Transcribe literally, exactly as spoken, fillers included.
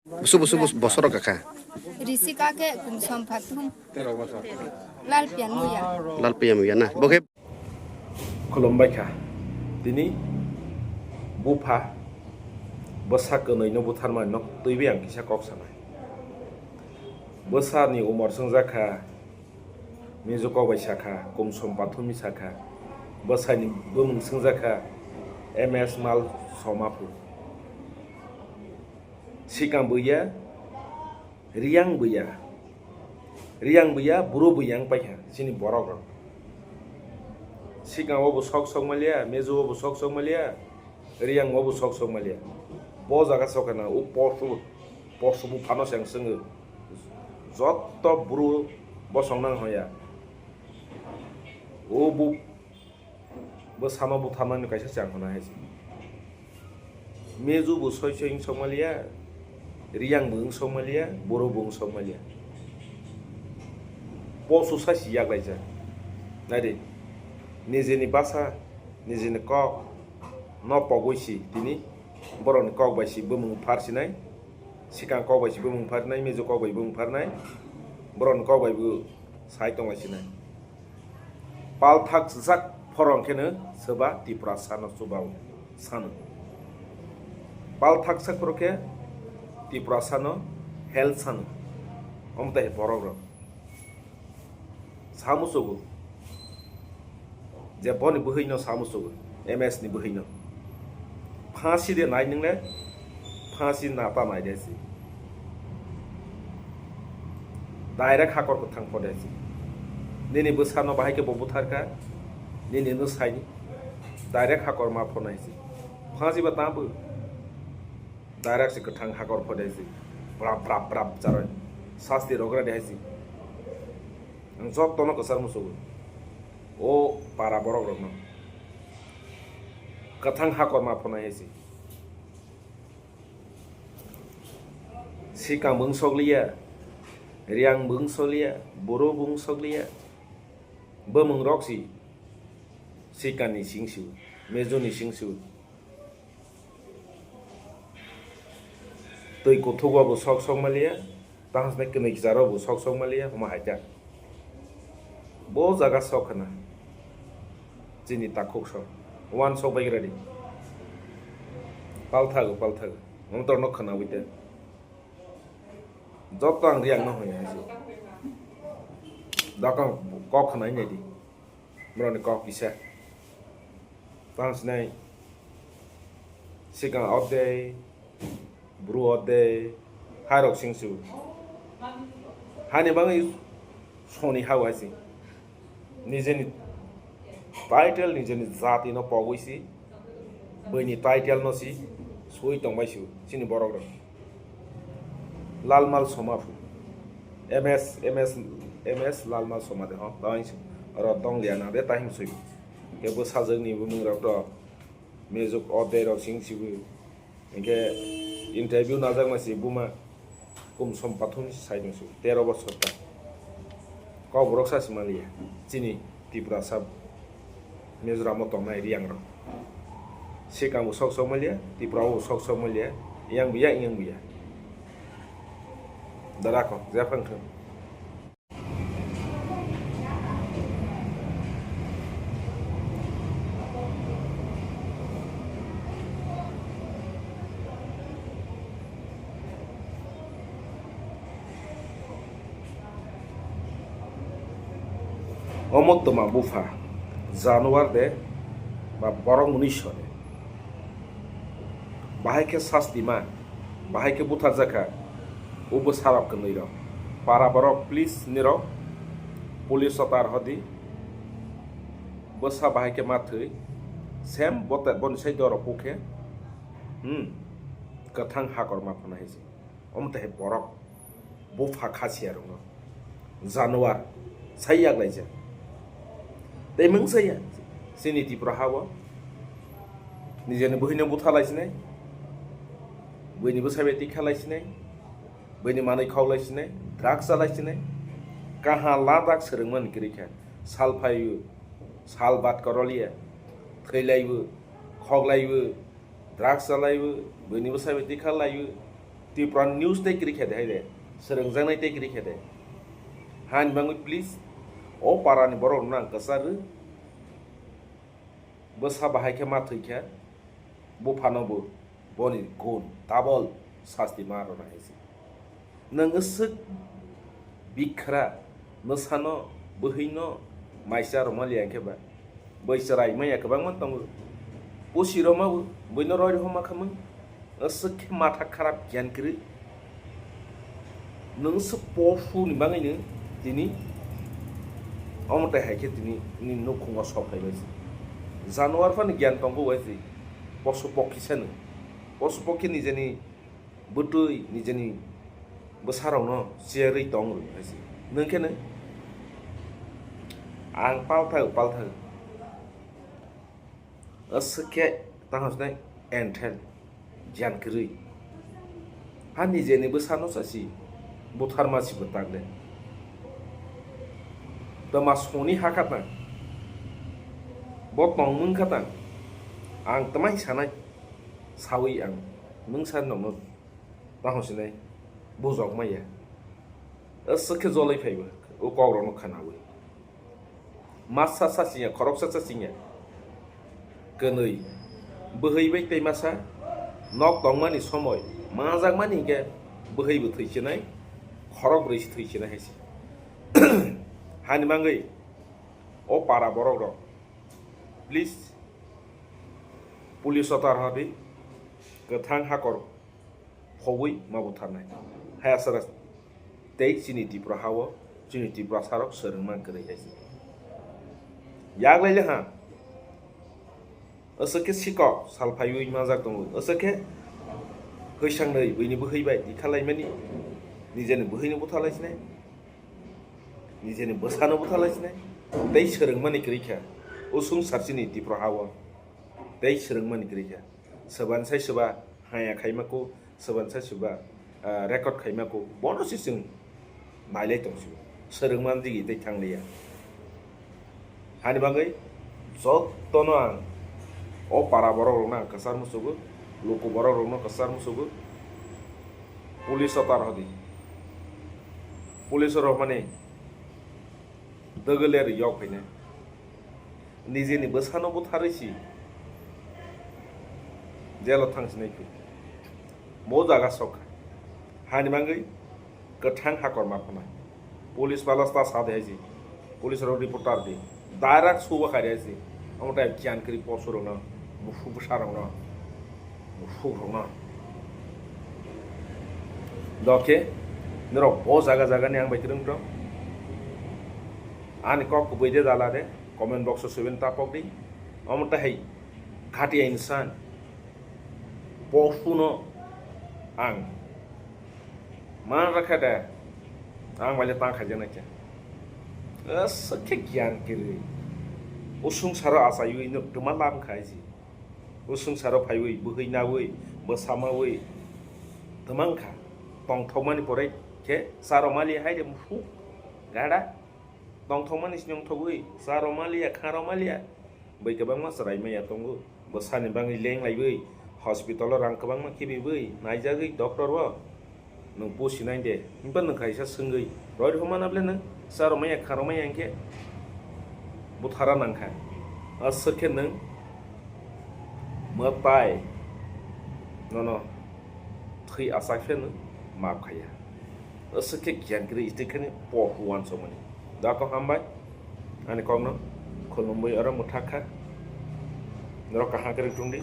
Busu busu bus bosoro kakha. Risi kake kumsom phathum. Lal pian muya. Lal pian muya na. Bo khe. Khulumbai kha. Tini bupha bwsa kwnwi no butharmani no twiwi ang kisa kok sanai. Bwsa ni umor swngjak kha. Mizu kok bai sakha, kumsom pathumi sakha, bwsai ni bumung swngjak kha, M S Mal Somaphu. Sikang buya, Riyang buya, Riyang buya, buro buya wng paikha, chini borok rok. Sikang o bo sok sok maliya, mezu o bo sok sok maliya, Riyang o bo sok sok maliya. Bo jaga sok khana, o posu, posu buphano se ang swngo. Jotto bru bosong nang hoya. O bu, bo sama butharmani kaisa chang hona hai se. Meju bo soi soi wng sok maliya, Riyang bo wng sok maliya, buro bo wng sok maliya. Posu sa si yak laijak. Nai di, nijeni basa, nijeni kok no pogwi si tini borokni kok bai si bumung phar sinai. Sikang kok bai si bumung pharnai, meju kok bai bumung pharnai, borokni kok bai bo sai tonglaisina. Palthak jak phorong kheno soba Tiprasa no chuba sano. Palthak sak phoro khe Tiprasa no hell sano. Omo tai borok rok. Samusugo. Je boni bwhwi no samusugo. M S ni bwhwi no. Phasi de nai nwngle. Phasi na ta nai de si. Direct hakor kwthang pho de si. Nini bwsa no bahai khe bo buthar kha. Nini no sai ni. Direct hakor ma pho nai si. Phasi ba ta bo. Direct se kwthang hakor phodai se. Brap, brap, brap charoi. Sasti rogra de hai se. Ang jotono kwchar musugo. O para borok rokno. Kwthang hakor ma phonai hai se. Sikang bung sokliya. Riang bung sokliya. Boro bung sokliya. Bwmwng rok si. Sikani singsu. Mejoni singsu. Twi kuthuk o bo sok sok maliya, tang sne kwnwi kisa rok bo sok sok maliya, homa hai kha. Bo jaga sok khna chini takhuk sok, uansok bai gra di. Palthago, palthago, motor no khnawi te. Joto ang riang no hoi hai se. Dakang kok khna nai di. Borokni kok kisa. Tang sinai sikang o de, bru o de, hai rok sing su. Hani bangwi soni hao hai si. Nijeni title, nijeni jati no pogwi si. Bwini title no si sui tong bai si chini borok rok. Lalmal Soma phu. M S, M S, M S Lalmal Soma de ho. Tawang si oro tong liya na de tahim sui. Kebo sajwk ni bumung rok to. Mejuk o de rok sing si bu. Hinkhe interview najak ma si buma. Kum som pathum si sai tong si. Tero bosor ta. Kok borok sa si maliya. Chini Tiprasa Mizoram o tongnai Riang rok. Sikang bo sok sok maliya, Tripura o bo sok sok maliya, yang biya, yang biya. Dara kok, jephang thang. Omo twma bupha, januar de ba borok mwnwi sode. Bahai khe sasti ma, bahai khe butharjak kha, o bwsarok kwnwi rok. Para borok please nirok police o tar hodi. Bwsa bahai khe ma thwi, sem bote boni sai dorok khe, hmm, kwthang hakor ma phunai se. Omo tei borok bupha kha siya rokno januar sai yak laijak. Tei mung saya chini Tripura ha o nijeni buhino butha laisinai, buini bwsai bai tikha laisinai, buini manwi khok laisinai, drugs cha laisinai, kaha ladak swrwngmani kwrwi kha. Sal phaiwi, sal bat korolia, thwi laiwi, khok laiwi, drugs cha laiwi, buini bwsai bai tikha laiwi, Tripura news tei kwrwi khe de hai de, swrwngjaknai tei kwrwi khe de. Hani bagwi please, o parani borok rokno ang kwchar rw, bwsa bahai khe ma thwi kha, buphano bo boni gun double sasti ma rwna hai se. Nwng swk bikhra nwsano, bwhwino maisa rwma liya khe ba, bai chwrai maya kwbangma tongo. Pusi rwma bo buino roi rwma khamung. Aswk khe matha kharap gyan kwrwi. Nwng se posu ni bagwi no tini omo tai hai khe tini ni nukhungo sok phai bai se. Januar phano gyan tongo bai se. Posu pokhi sano. Posu pokhi ni jani bwtwi nijeni bwsarokno cherwi tong rw hai se. Nwng khe nwng ang palthao, palthao. Aswk khe tang hwnwi enthel gyan kwrwi. Ha nijeni bwsano sasi butharma si bwtak le. Tama soni ha kha tang. Bo tongmung kha tang. Ang twmai sanai. Sawi ang nwng sa nokno tang hwnwi sinai bujok maya. Aswk khe joloi phaibo o kokrokno khwnawi. Masa sa singya, khoroksa sa singya. Kwnwi bwhwi bai tei masa nok tongmani somoi manjakmani hinkhe bwhwi bo thwi chinai, khorok brwi se thwi chinai hai se. Hani bagwi o para borok rok, please, police o tar hodi kwthang hakor phobwi ma butharnai. Hayasara tei chini Tripura hao chini Tiprasarok swrwngma kwrwi hai se. Yak lai le ha. Aswk khe sikok sal phaiwi manjak tongo. Aswk khe hwisangnwi buini bwhwi bai tikha laimani, nijeni bwhwino butha lai sinai, nijeni bwsano butha lai sinai, tei swrwngmani kwrwi kha. O swngchar chini Tripura hao tei swrwngmani kwrwi kha. Swbansai swba haya khaima kho, swbansai swba, ah, record khaima kho, bono se chwng nailai tong sio. Swrwngmani digi tei thang liya. Hani bagwi jotono ang o para borok rokno ang kwchar muchugo, luku borok rokno kwchar muchugo. Police o tar hodi. Police rok mani dwgwle rwi yok phainai. Nijeni bwsano butharwi si jelo thang sinai khe. Bo jaga sok kha. Hani bagwi kwthang hakor ma phanai. Police bala sta sa de hai si. Police rok reporter di. Direct suba khai de hai si. Omo tai gyan kwrwi poso rokno, buphuru bwsa rokno, buphuru rokno. Dokhe norok bo jaga jaga ni ang bai kwrwng tong. Ani kok kubui de dala de, comment box o subin tapok di. Omo tahai khatia insan. Posuno ang man rakha de, ang bai le tang khaijana khe. Aswk khe gyan kwrwi. O swngcharo achaiwi no twma lam khai si. O swngcharo phaiwi, bwhwi nawi, bwsa mawi twmang kha. Tongthokmani pore khe charo mali hai de muphuk gada. Tongthokmani sini wngthogwi charo maliya, kharo maliya. Bai kwbangma chwrai maya tongo. Bwsani bagwi leng laiwi hospital o rang kwbangma khibiwi naijagwi doctor o. Nwng pusinai de, himba nwng kaisa swngwi, roi rw mana ble nwng, charo maya, kharo maya hinkhe buthara nangkha. Aswk khe nwng mwtai nono thwi achak pheno map khaiya. Aswk khe gyan kwrwi twi kheno por uansukmani. Da kok hambai, ani kokno khulumwi oro mwthak kha. Norok kaham khe rwktong di.